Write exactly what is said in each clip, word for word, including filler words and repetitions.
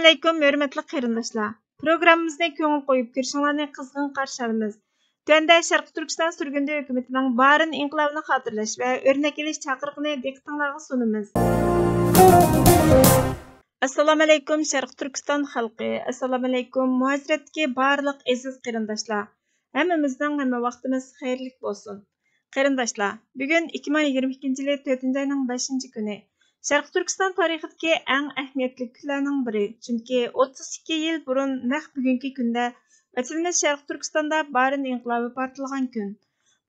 ئەسسالامۇئەلەيكۇم، ھۆرمەتلىك قېرىنداشلار! پروگراممىمىزنى كۆڭۈل قويۇپ كۆرۈشۈڭلارنى قىزغىن قارشى ئالىمىز. تۆۋەندە شەرقىي تۈركىستان سۈرگۈندە ھۆكۈمىتىنىڭ بارىن ئىنقىلابىنى خاتىرىلەش ۋە ئۆرنەك ئېلىش چاقىرىقىنى دىققىتىڭلارغا سۇنىمىز. ئەسسالامۇئەلەيكۇم، شەرقىي تۈركىستان خەلقى! ئەسسالامۇئەلەيكۇم، مۇھاجىرەتتىكى بارلىق ئەزىز قېرىنداشلار! ھەممىمىزنىڭ ھەممە ۋاقتىمىز خەيرلىك بولسۇن. قېرىنداشلار، بۈگۈن ئىككى مىڭ يىگىرمە ئىككىنچى يىلى تۆتىنچى ئاينىڭ بەشىنچى كۈنى. شەرقىي تۈركىستان تارىخىدىكى ئەڭ ئەھمىيەتلىك كۈنلەرنىڭ بىرى. چۈنكى ئوتتۇز ئىككى يىل بۇرۇن نەق بۈگۈنكى كۈندە ۋەتىنىمىز شەرقىي تۈركىستاندا بارىن ئىنقىلابى پارتلىغان كۈن.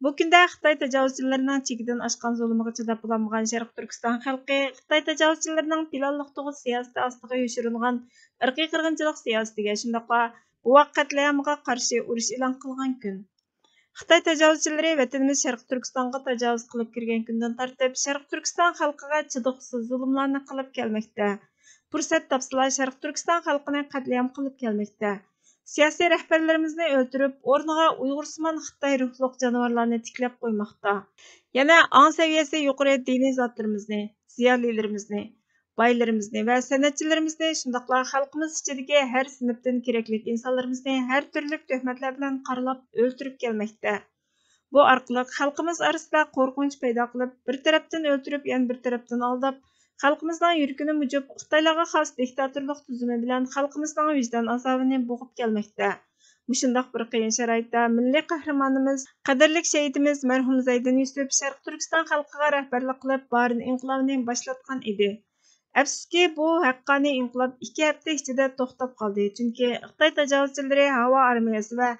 بۇ كۈندە خىتاي تاجاۋۇزچىلىرىنىڭ چېكىدىن ئاشقان زۇلۇمىغا چىداپ بولالمىغان شەرقىي تۈركىستان خەلقى خىتاي تاجاۋۇزچىلىرىنىڭ پىلانلىق تۇغۇت سىياسىتى ئاستىغا يوشۇرۇنغان ئىرقىي قىرغىنچىلىق سىياسىتىگە، شۇنداقلا بوۋاق قەتلىئامىغا قارشى ئۇرۇش ئېلان قىلغان كۈن. خىتاي تاجاۋۇزچىلىرى ۋەتىنىمىز شەرقىي تۈركىستانغا تاجاۋۇز قىلىپ كىرگەن كۈندىن تارتىپ، شەرقىي تۈركىستان خەلقىگە چىدىغۇسىز زۇلۇملارنى قىلىپ كەلمەكتە. پۇرسەت تاپسىلا، شەرقىي تۈركىستان خەلقىنى قەتلىئام قىلىپ كەلمەكتە. سىياسىي رەھبەرلىرىمىزنى ئۆلتۈرۈپ، ئورنىغا ئۇيغۇرسىمان خىتاي روھلۇق جانىۋارلارنى تىكلەپ قويماقتا. يەنە ئاڭ سەۋىيەسى يۇقىرى دىنىي زاتلىرىمىزنى، زىيالىيلىرىمىزنى، بايلىرىمىزنى ۋە سەنئەتچىلىرىمىزنى، شۇنداقلا خەلقىمىز ئىچىدىكى ھەر سىنىپتىن كېرەكلىك ئىنسانلىرىمىزنى ھەر تۈرلۈك تۆھمەتلەر بىلەن قارىلاپ ئۆلتۈرۈپ كەلمەكتە. بۇ ئارقىلىق خەلقىمىز ئارىسىدا قورقۇنچ پەيدا قىلىپ، بىر تەرەپتىن ئۆلتۈرۈپ، يەنە بىر تەرەپتىن ئالداپ، خەلقىمىزنىڭ يۈرىكىنى مۇجۇپ، خىتايلارغا خاس دىكتاتورلۇق تۈزۈمى بىلەن خەلقىمىزنىڭ ۋىجدان ئازابىنى بوغۇپ كەلمەكتە. مۇشۇنداق بىر قىيىن شارائىتتا مىللىي قەھرىمانىمىز، قەدىرلىك شېھىتىمىز مەرھۇم زەيدىن يۈسۈپ شەرقىي تۈركىستان خەلقىگە رەھبەرلىك قىلىپ، بارىن ئىنقىلابىنى باشلاتقان ئىدى. ئەپسۇسكى، بۇ ھەققانىي ئىنقىلاب ئىككى ھەپتە ئىچىدە توختاپ قالدى، چۈنكى خىتاي تاجاۋۇزچىلىرى ھاۋا ئارمىيەسى ۋە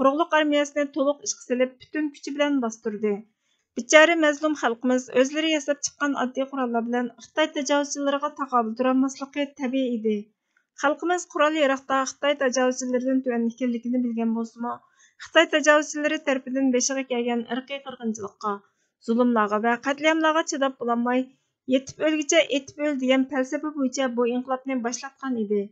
قۇرۇقلۇق ئارمىيەسىنى تولۇق ئىشقا سېلىپ، پۈتۈن كۈچى بىلەن باستۇردى. بىچارە مەزلۇم خەلقىمىز ئۆزلىرى ياساپ چىققان ئاددىي قوراللار بىلەن خىتاي تاجاۋۇزچىلىرىغا تاقابىل تۇرالماسلىقى تەبىئىي ئىدى. خەلقىمىز قورال-ياراغدا خىتاي تاجاۋۇزچىلىرىدىن تۆۋەن ئىكەنلىكىنى بىلگەن بولسىمۇ، خىتاي تاجاۋۇزچىلىرى تەرىپىدىن بېشىغا كەلگەن ئىرقىي قىرغىنچىلىققا، زۇلۇملارغا ۋە قەتلىئاملارغا چىداپ بولالماي، يېتىپ ئۆلگۈچە ئېتىپ ئۆل دېگەن پەلسەپە بويىچە بۇ ئىنقىلابنى باشلاتقان ئىدى.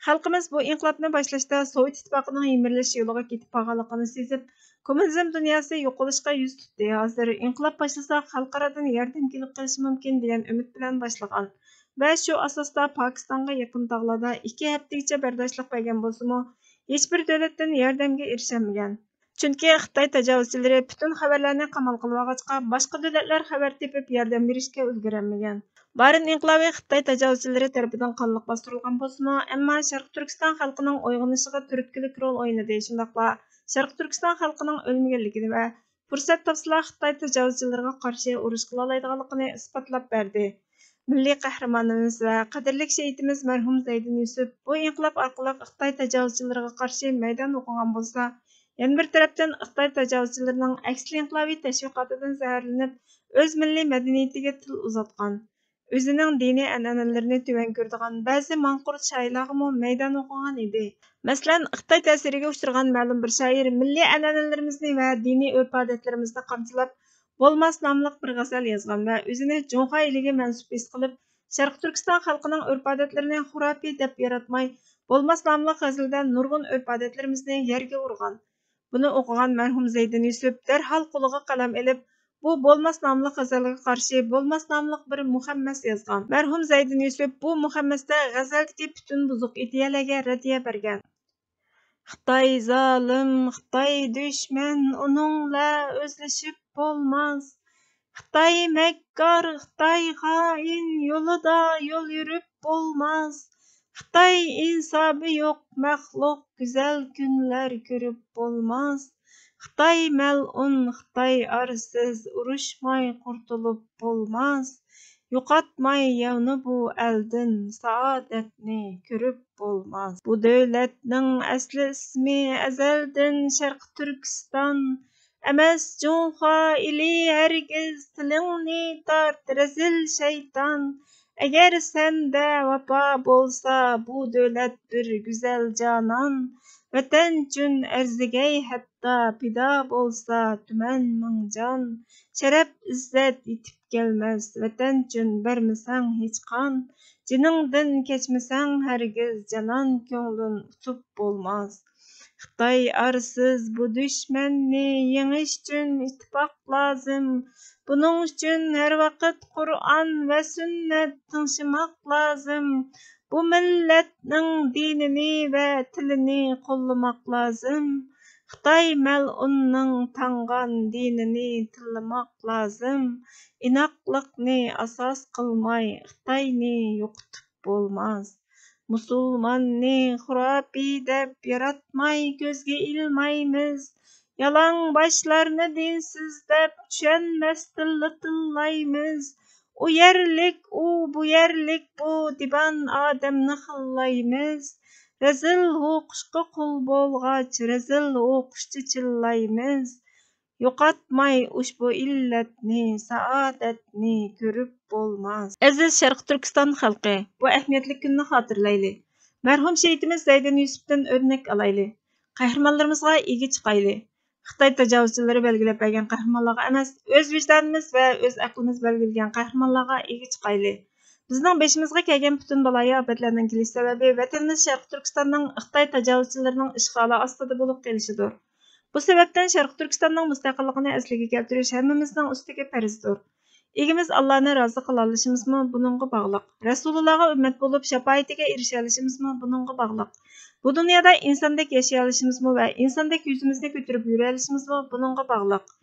خەلقىمىز بۇ ئىنقىلابنى باشلاشتا سوۋېت ئىتتىپاقىنىڭ يىمىرىلىش يولىغا كېتىپ بارغانلىقىنى سېزىپ، كوممۇنىزم دۇنياسى يوقىلىشقا يۈز تۇتتى. ھازىر ئىنقىلاب باشلىساق، خەلقئارادىن ياردەم كېلىپ قېلىشى مۇمكىن دېگەن ئۈمىد بىلەن باشلىغان ۋە شۇ ئاساستا پاكىستانغا يېقىن تاغلاردا ئىككى ھەپتىگىچە بەرداشلىق بەرگەن بولسىمۇ، ھېچبىر دۆلەتتىن ياردەمگە ئېرىشەلمىگەن. چۈنكى خىتاي تاجاۋۇزچىلىرى پۈتۈن خەۋەرلەرنى قامال قىلىۋالغاچقا، باشقا دۆلەتلەر خەۋەر تېپىپ ياردەم بېرىشكە ئۈلگۈرەلمىگەن. بارىن ئىنقىلابى خىتاي تاجاۋۇزچىلىرى تەرىپىدىن قانلىق باستۇرۇلغان بولسىمۇ، ئەمما شەرقىي تۈركىستان خەلقىنىڭ ئويغىنىشىغا تۈرتكىلىك رول ئوينىدى. شۇنداقلا شەرقىي تۈركىستان خەلقىنىڭ ئۆلمىگەنلىكىنى ۋە پۇرسەت تاپسىلا خىتاي تاجاۋۇزچىلىرىغا قارشى ئۇرۇش قىلالايدىغانلىقىنى ئىسپاتلاپ بەردى. مىللىي قەھرىمانىمىز ۋە قەدىرلىك شېھىتىمىز مەرھۇم زەيدىن يۈسۈپ بۇ ئىنقىلاب ئارقىلىق خىتاي تاجاۋۇزچىلىرىغا قارشى مەيدان ئوقۇغان بولسا، يەنە بىر تەرەپتىن خىتاي تاجاۋۇزچىلىرىنىڭ ئەكسىل ئىنقىلابىي تەشۋىقاتىدىن زەھەرلىنىپ، ئۆز مىللىي مەدەنىيىتىگە تىل ئۇزاتقان، ئۆزىنىڭ دىنىي ئەنئەنىلىرىنى تۆۋەن كۆرىدىغان بەزى ماڭقۇرت شائىرلارغىمۇ مەيدان ئوقۇغان ئىدى. مەسىلەن، خىتاي تەسىرىگە ئۇچرىغان مەلۇم بىر شائىر مىللىي ئەنئەنىلىرىمىزنى ۋە دىنىي ئۆرپ-ئادەتلىرىمىزنى قامچىلاپ، بولماس ناملىق بىر غەزەل يازغان ۋە ئۆزىنى جۇڭخۇا ئېلىگە مەنسۇپ ھېس قىلىپ، شەرقىي تۈركىستان خەلقىنىڭ ئۆرپ-ئادەتلىرىنى خۇراپىي دەپ ياراتماي، بولماس ناملىق غەزىلىدە نۇرغۇن ئۆرپ-ئادەتلىرىمىزنى يەرگە ئۇرغان. بۇنى ئوقۇغان مەرھۇم زەيدىن يۈسۈپ دەرھال قولىغا قەلەم ئېلىپ، بۇ بولماس ناملىق غەزەلگە قارشى بولماس ناملىق بىر مۇخەممەس يازغان. مەرھۇم زەيدىن يۈسۈپ بۇ مۇخەممەستە غەزەلدىكى پۈتۈن بۇزۇق ئىدىيەلەرگە رەددىيە بەرگەن. خىتاي زالىم، خىتاي دۈشمەن، ئۇنىڭلا ئۆزلىشىپ بولماس. خىتاي مەككار، خىتاي خائىن، يولىدا يول يۈرۈپ بولماس. خىتاي ئىنسابى يوق مەخلۇق، گۈزەل كۈنلەر كۆرۈپ بولماس. خىتاي مەلئۇن، خىتاي ئارسىز، ئۇرۇشماي قۇرتۇلۇپ بولماس. يوقاتماي ياۋنى بۇ ئەلدىن، سائادەتنى كۆرۈپ بولماس. بۇ دۆلەتنىڭ ئەسلى ئىسمى ئەزەلدىن شەرقىي تۈركىستان ئەمەس، جۇڭخۇا ئېلى ھەرگىز تىلىڭنى تارت، رەزىل شەيتان. ئەگەر سەندە ۋاپا بولسا، بۇ دۆلەت بىر گۈزەل جانان. ۋەتەن ئۈچۈن ئەرزىگەي ھەتتا، پىدا بولسا تۈمەن مىڭ جان. شەرەپ ئىززەت يېتىپ كەلمەس، ۋەتەن ئۈچۈن بەرمىسەڭ ھېچقان. جېنىڭدىن كەچمىسەڭ ھەرگىز جانان، كۆڭلۈڭ ئۇتۇپ بولماس. خىتاي ئارسىز، بۇ دۈشمەننى يېڭىش ئۈچۈن ئىتتىپاق لازىم. بۇنىڭ ئۈچۈن ھەر ۋاقىت قۇرئان ۋە سۈننەت تىڭشىماق لازىم. بۇ مىللەتنىڭ دىنىنى ۋە تىلىنى قوللىماق لازىم. خىتاي مەلئۇننىڭ تاڭغان دىنىنى تىللىماق لازىم. ئىناقلىقنى ئاساس قىلماي، خىتاينى يوقىتىپ بولماس. مۇسۇلماننى خۇراپىي دەپ ياراتماي، كۆزگە ئىلمايمىز. يالاڭ باشلارنى دىنسىز دەپ، چۈشەنمەستىنلا تىللايمىز. ئۇ يەرلىك ئۇ، بۇ يەرلىك بۇ، دىبان ئادەمنى خىللايمىز. رەزىل ھۇقۇشقا قۇل بولغاچ، رەزىل ھۇقۇشچە چىللايمىز. يوقاتماي ئۇشبۇ ئىللەتنى، سائادەتنى كۆرۈپ بولماس. ئەزىز شەرقىي تۈركىستان خەلقى، بۇ ئەھمىيەتلىك كۈننى خاتىرىلەيلى. مەرھۇم شېھىتىمىز زەيدىن يۈسۈپتىن ئۆرنەك ئالايلى. قەھرىمانلىرىمىزغا ئىگە چىقايلى. خىتاي تاجاۋۇزچىلىرى بەلگىلەپ بەرگەن قەھرىمانلارغا ئەمەس، ئۆز ۋىجدانىمىز ۋە ئۆز ئەقلىمىز بەلگىلىگەن قەھرىمانلارغا ئىگە چىقايلى. بىزنىڭ بېشىمىزغا كەلگەن پۈتۈن بالايىئاپەتلەرنىڭ كېلىش سەۋەبى ۋەتىنىمىز شەرقىي تۈركىستاننىڭ خىتاي تاجاۋۇزچىلىرىنىڭ ئىشغالى ئاستىدا بولۇپ قېلىشىدۇر. بۇ سەۋەبتىن شەرقىي تۈركىستاننىڭ مۇستەقىللىقىنى ئەسلىگە كەلتۈرۈش ھەممىمىزنىڭ ئۈستىگە پەرزدۇر. ئىگىمىز ئاللانى رازى قىلالىشىمىزمۇ بۇنىڭغا باغلىق. رەسۇلۇللاغا ئۈممەت بولۇپ شاپائىتىگە ئېرىشەلىشىمىزمۇ بۇنىڭغا باغلىق. بۇ دۇنيادا ئىنساندەك ياشىيالىشىمىزمۇ ۋە ئىنساندەك يۈزىمىزنى كۆتۈرۈپ يۈرەلىشىمىزمۇ بۇنىڭغا باغلىق.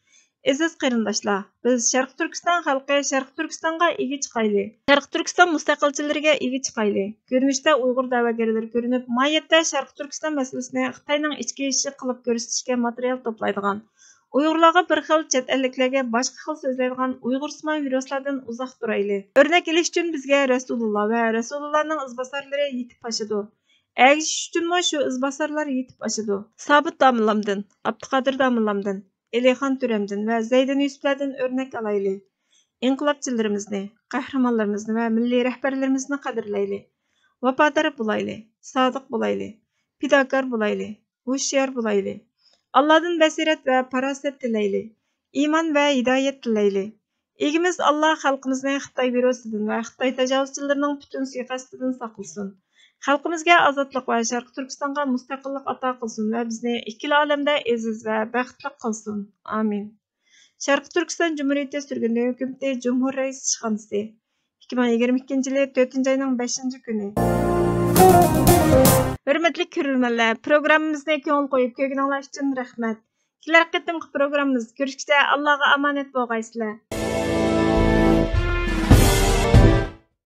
ئەزىز قېرىنداشلار، بىز شەرقىي تۈركىستان خەلقى شەرقىي تۈركىستانغا ئىگە چىقايلى. شەرقىي تۈركىستان مۇستەقىلچىلىرىگە ئىگە چىقايلى. كۆرۈنۈشتە ئۇيغۇر دەۋاگەرلىرى كۆرۈنۈپ، ماھىيەتتە شەرقىي تۈركىستان مەسىلىسىنى خىتاينىڭ ئىچكى ئىشى قىلىپ كۆرسىتىشكە ماتېرىيال توپلايدىغان، ئۇيغۇرلارغا بىر خىل، چەت ئەللىكلەرگە باشقا خىل سۆزلەيدىغان ئۇيغۇرسىمان ۋىرۇسلاردىن ئۇزاق تۇرايلى. ئۆرنەك ئېلىش ئۈچۈن بىزگە رەسۇلۇللا ۋە رەسۇلۇللانىڭ ئىزباسارلىرى يېتىپ ئاشىدۇ. ئەگىشىش ئۈچۈنمۇ شۇ ئىزباسارلار يېتىپ ئاشىدۇ. سابىت داموللامدىن، ئابدۇقادىر داموللامدىن، ئېلىخان تۆرەمدىن ۋە زەيدىن يۈسۈپلەردىن ئۆرنەك ئالايلى. ئىنقىلابچىلىرىمىزنى، قەھرىمانلىرىمىزنى ۋە مىللىي رەھبەرلىرىمىزنى قەدىرلەيلى. ۋاپادار بولايلى، سادىق بولايلى، پىداكار بولايلى، ھوشيار بولايلى. ئاللادىن بەسىرەت ۋە پاراسەت تىلەيلى. ئىمان ۋە ھىدايەت تىلەيلى. ئىگىمىز ئاللا خەلقىمىزنى خىتاي ۋىرۇسىدىن ۋە خىتاي تاجاۋۇزچىلىرىنىڭ پۈتۈن سۇيىقەستىدىن ساقلىسۇن. خەلقىمىزگە ئازادلىق ۋە شەرقىي تۈركىستانغا مۇستەقىللىق ئاتا قىلسۇن ۋە بىزنى ئىككىلا ئالەمدە ئەزىز ۋە بەختلىك قىلسۇن. ئامىن. شەرقىي تۈركىستان جۇمھۇرىيىتى سۈرگۈندە ھۆكۈمىتى، جۇمھۇر رەئىس ئىشخانىسى. ئىككى مىڭ يىگىرمە ئىككىنچى يىلى تۆتىنچى ئاينىڭ بەشىنچى كۈنى. ھۆرمەتلىك كۆرۈرمەنلەر، پروگراممىمىزنى كۆڭۈل قويۇپ كۆرگىنىڭلار ئۈچۈن رەھمەت. كېلەر قېتىمقى پروگراممىمىزدا كۆرۈشكىچە ئاللاغا ئامانەت بولغايسىلەر.